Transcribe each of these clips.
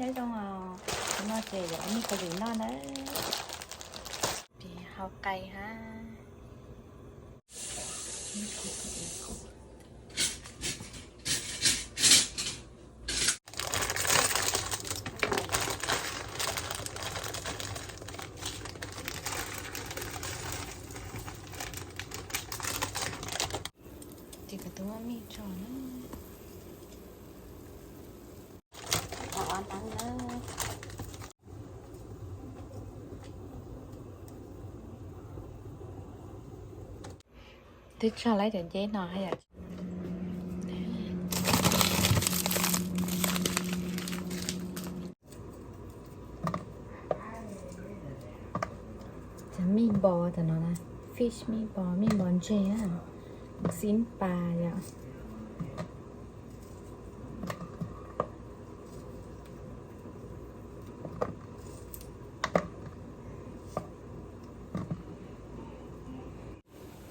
Nyob zoo os, no ces yuav ua mì kos lwm noj na. Hau qai hab. Ces kuv twb muab mij tso na. Twb tso lawm cov nceb no hab yom. Cov mij npos tam no na, fish mij npos, mij npos ntseg, xib pas yom.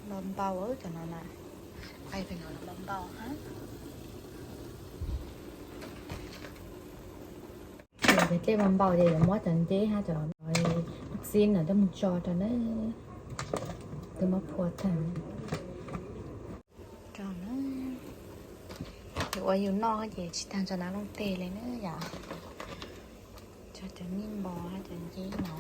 Los npau cov no na, qai pem no los npau hab. Cov dlej npau npau ces yuav muab cov nceb hab cov xib no coj mus tso rau na. Twb muab phua tag. Yus ua yus noj ces tsis tag nrho nab looj teg li na yom. Tso cov mij npos hab cov nceb no.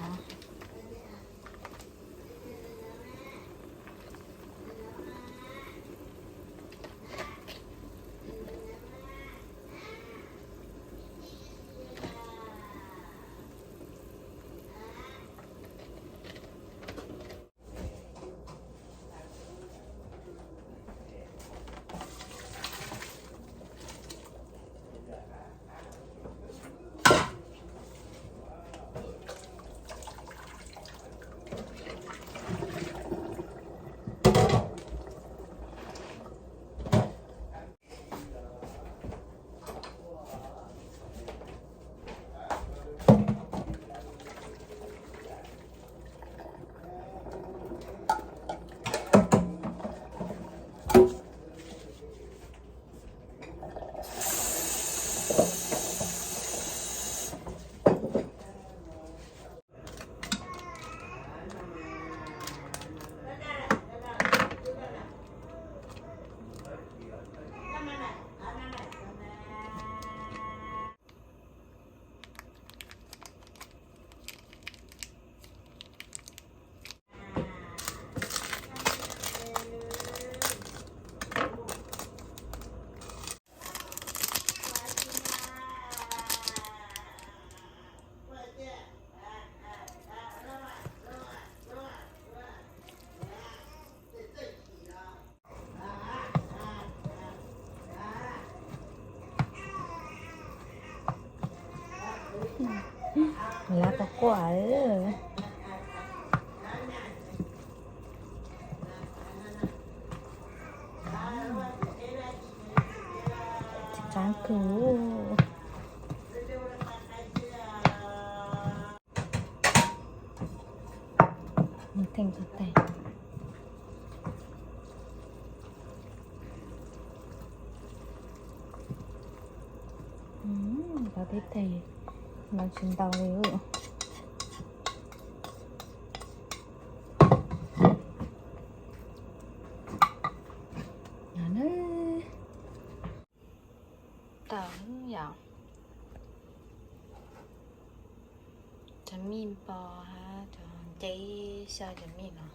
Lab tau quaj. Qaab kawg. Muab theej tau tes. Tau tib teg no tsis ntau li. Tau yom. Cov mij npos hab cov nceb xyaw cov mij no,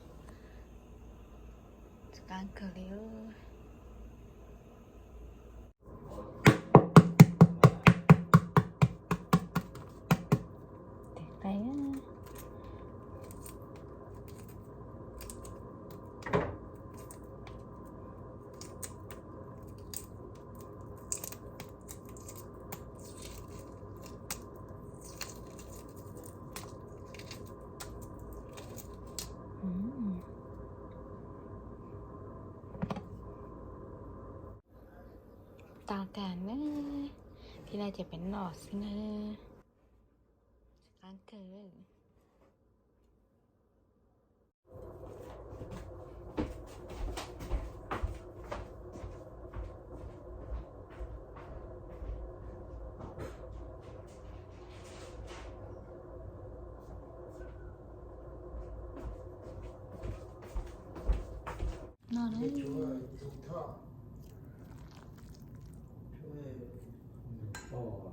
qaab kawg li. Tes qai. Tau tag na. Thiab no ces peb noj xwb na. Qaab kawg.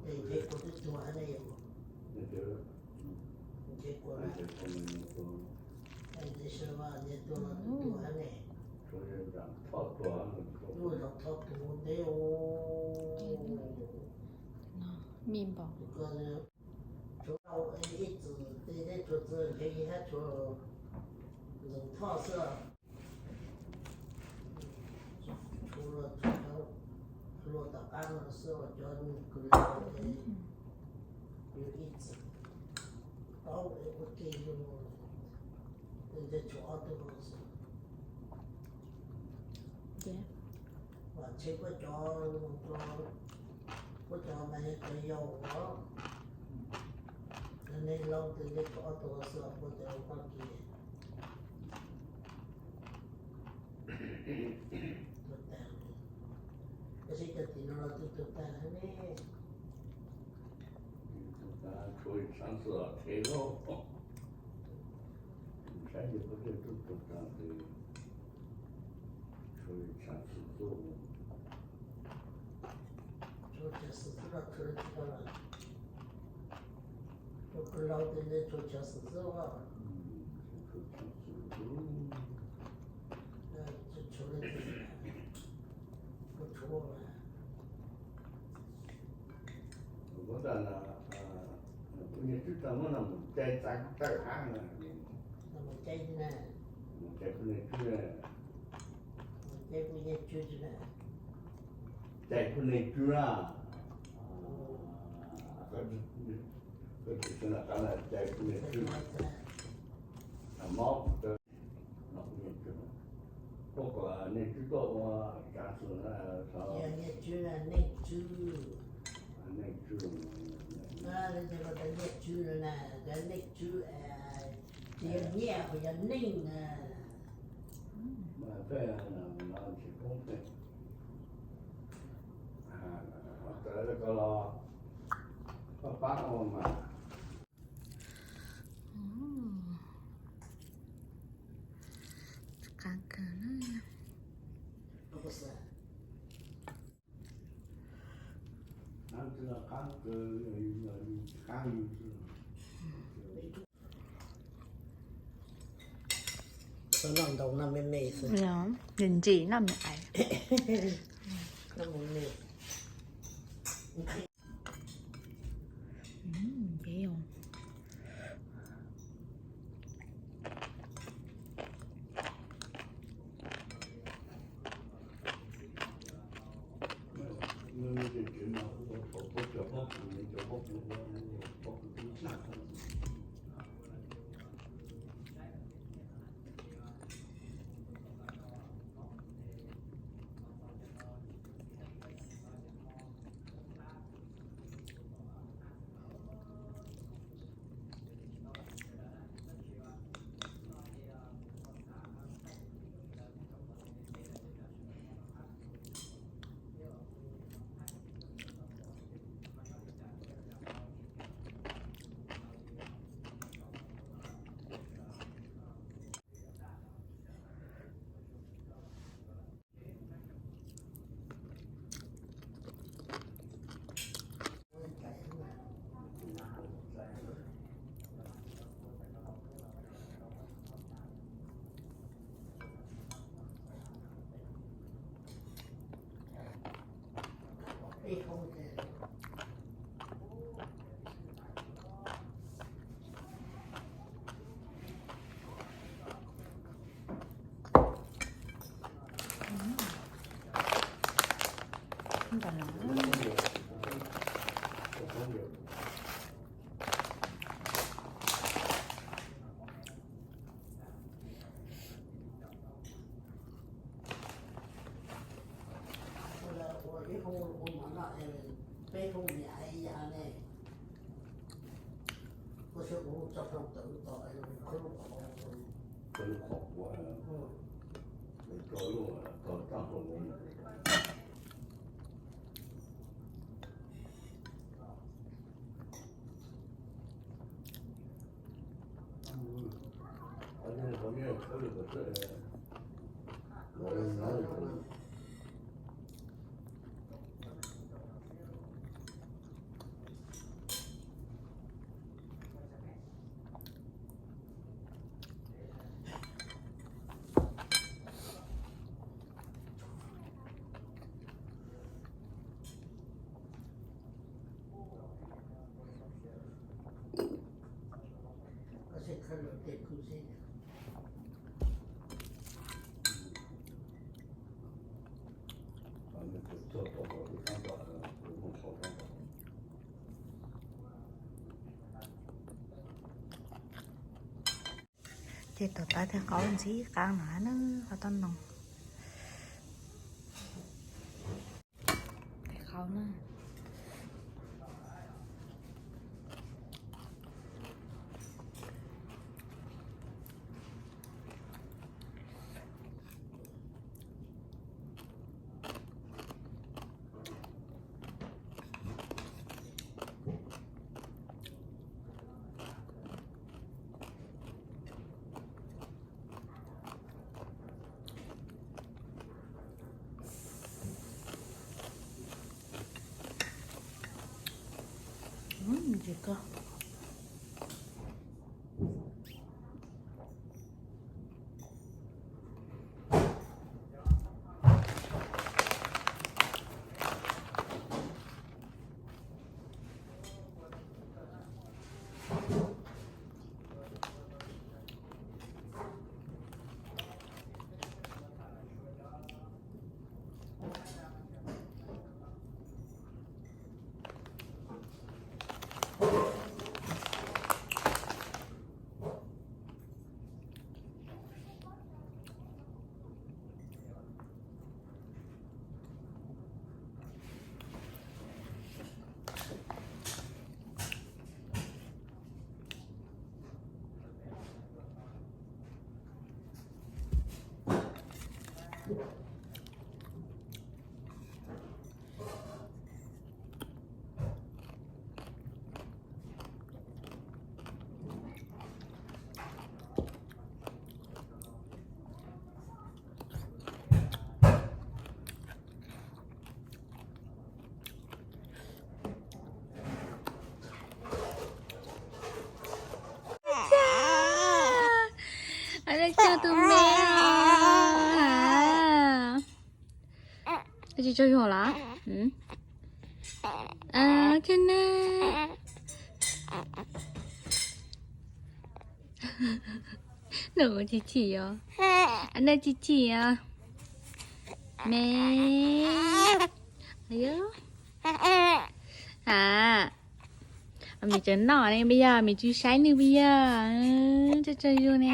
Ces ntshe kuv twb tuag ne, ntshe kuv, ntshe sawv vaj ntshe tuag los twb tuag ne. Lub zos Thoj Tuv ntev, tshuav ib txwm tej teb tshuav txwv ntshe yog hab tshuav Ntxoov Thoj xwb. Tshuav, tshuav cov hluas tom qab no xwb, cov kws laus yog ib txwm paub ua ke, ntshe tshuav ob tug xwb. Vam Tsheej puab cov, puab cov mas yog cov yau os, cov neeg laus ces ntshe tshuav ob tug xwb, puab cov Fab Kis tuag tag. Tab sis cov tim no los twb tuag tag ne. Tshuav tshav xwm los qhev loj, saib ces puab tej tub tuag tag tes tshuav tshav xwm xwb. Tshuav tshav xwm xwb los tshuav tsis tau lawm. Tus kws laus tes ntshe tshuav tshav xwm xwb os. Tshuav, tshuav, kuv ntawm kuv niag tswb tau muab no mus cais txav tawm hab na. Mus cais kuv niag tswb, cais kuv niag tswb na. Koj tsis sawv nram qab na, cais kuv niag tswb. Mob, kuv niag tswb, koj kom niag tswb tuaj ua tsav xwm na. Niag tswb, niag tswb, niag tswb na, cov niag tswb, tsis yog nyiaj, yog neeg na. Peb no tsis poob peb, tawm ko los koj pab ua mas. Qab kawg na. Qab kawg, qab li. Noj ntau noj me me xwb. Ntsim noj me ais. Noj me me. Ua ib hoob ua mov noj, peb hoob niam ib yam ne. Ua siab kuv tso ploog tawm lub tod, lub qhov, lub qhov kuav, tso lub tog tag hauv. Ces tuav taws thiaj qaub ntxim qab no na, qhov toj noos. Qaub na. Ua tsaug tus me os. Koj tsis tsaug zog los? Ua tsaug na. Nws chim chim os. Nws chim chim os. Me. A, me tseem noj ne puas yog? Me tsis saib nws puas yog? Tsaug tsaug zog ne.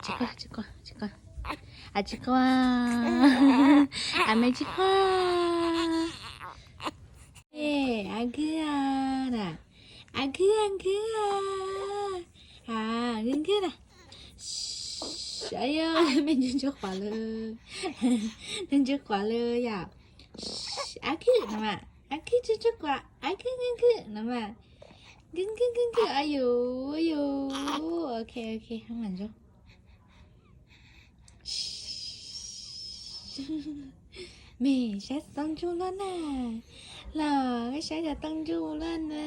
Tsis quaj, tsis quaj, tsis quaj. Tsis quaj. A, me tsis quaj. A, kwg a, a, kwg a, kwg a. A, kwg kwg na. Yog me ntsuj ntsuj quav lawm. Ntsuj ntsuj quav lawm yom. A, kwg no mas. A, kwg ntsuj ntsuj quav. A, kwg kwg kwg no mas. Kwg kwg kwg kwg, a, yus yus. Ok ok, hab mas zoo. Me saib xov tooj ntsuj luaj na. Los saib xov tooj ntsuj luaj na.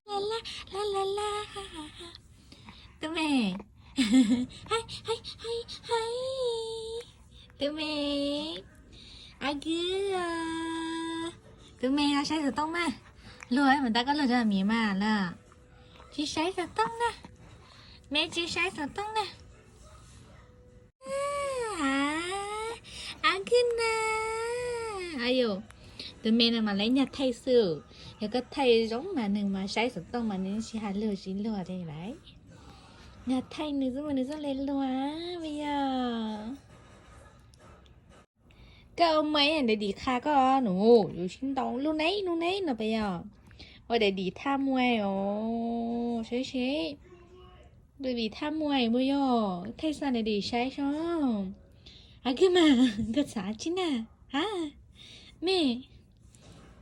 La la la la la. Tus me. Hais hais hais hais. Tus me. A kwg. Tus me los saib xov tooj mas. Luag mas tab koj luag rau miv mas lawm. Tsis saib xov tooj na. Me tsis saib xov tooj na. A kwg na. A yus, tus me no mas lawv nyag thaij xwb. Yog koj thaij zoo mas nws mas saib xov tooj mas nws tsis hais luag tsis luag li lawm. Nyag thaij nws xwb mas nws txawj le luag puas yog? Koj ua muaj ib daim dim qha koj nus, yus sib ntaus lub neb lub neb no puas yog? Ua daim dim thaj muaj os, saib seb. Daim dim thaj muaj puas yog? Thaij xa daim dim saib seb. A kwg mas, koj txav tsi na? Ha, me,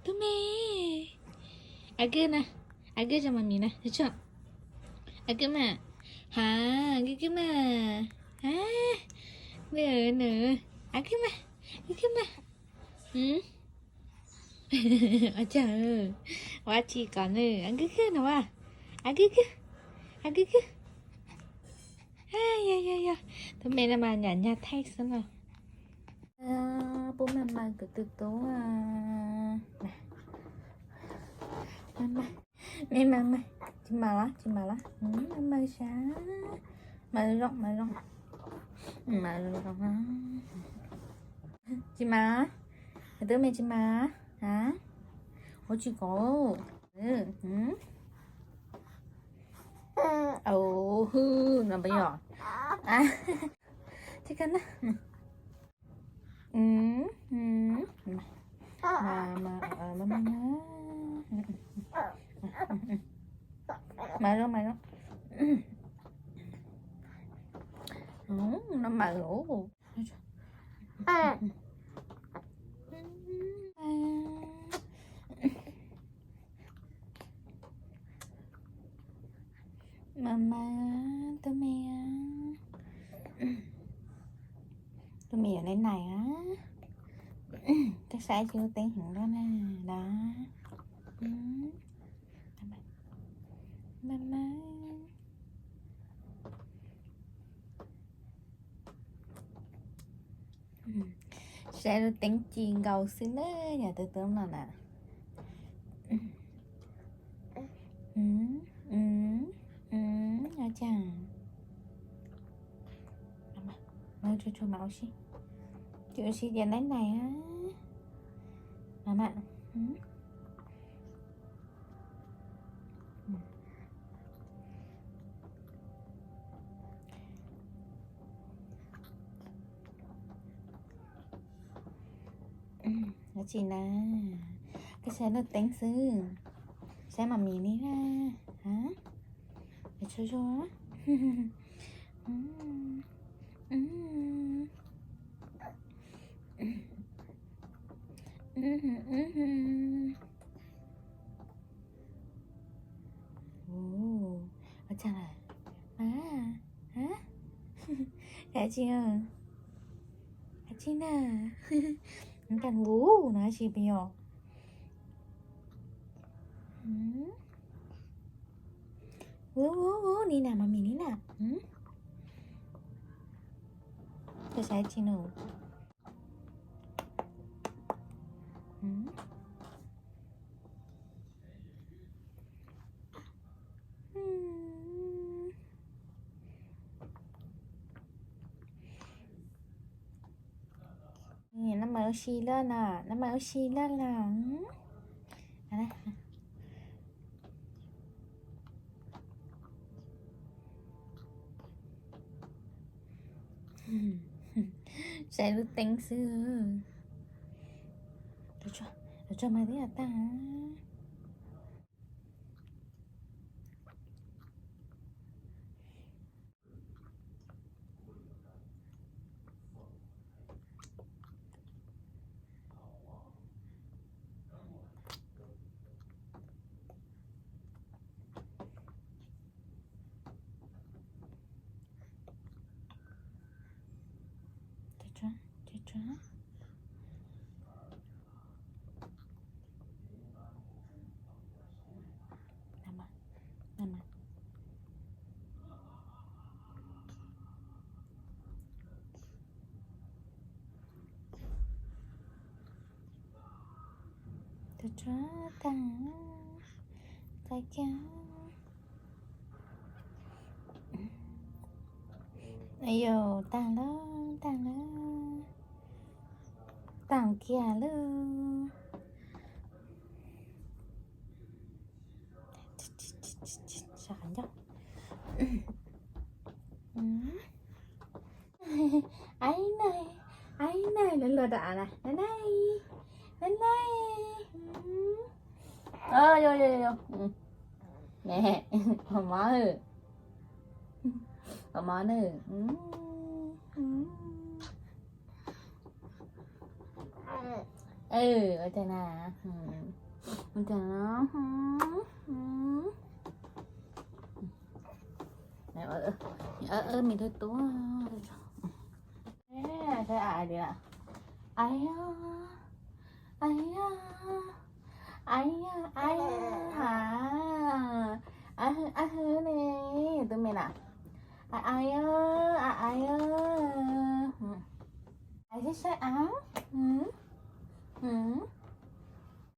tus me. A kwg na, a kwg tso mas miv na, tso. A kwg mas, ha, a kwg kwg mas, ha, nws nws, a kwg mas, a kwg mas. Ua cas, ua tsi kom nws, a kwg kwg no mas, a kwg kwg, a kwg kwg. Yog yog yog, tus me no mas nyam nyag thaij xwb no. Pub maj mam kuv tus tub. Maj mam, me maj mam, tsis mam los, tsis mam los, maj mam sab, mam zoo, mam zoo, mam zoo. Tsis mam, kuv tub me tsis mam, a, ua tsis kov. Âu hư, no bây giờ. À, chứ cần đó. Ừ, ừ. Mà, mà, ờ, mà, mà, mà. Mở luôn, mở luôn. Ừ, nó mở. Ồ. Mama, tus me, tus me ở đây này á. Koj saib tsis ua teeb heev lawm na, đó. Mama. Saib lub teeb ci nkaus xwb na, yog tus tub no na. Ua cas, ua si, ua si tias nai nai. Mama. Dab tsi na? Koj saib lub teeb xwb, saib mas mis li na. Tsaug zog. Ua cas lawm? Dab tsi? Dab tsi na? Nws cas nkuv no dab tsi pes yos? Ub, ub, ub, ni na, mas mis ni na. Koj saib tsis nus. Nab mas ua si lawm na, nab mas ua si lawm na. Saib lub teeb xwb. Tus tsov mas twb yog tag. Tus tsov tag, tag kiag. Yus tag lawm, tag lawm, tag kiag lawm. Sav qab ncauj. Aib nai, aib nai, lawv luag rau av na, nai nai, nai nai. Yus, yus, yus, yus. Mos mos, mos mos na. Ua cas na, ua cas na. Mis tub tub. Aib, aib, aib, aib, aib, aib hwv, aib hwv ne, tus me na. Aib, aib, aib, aib, aib saib av.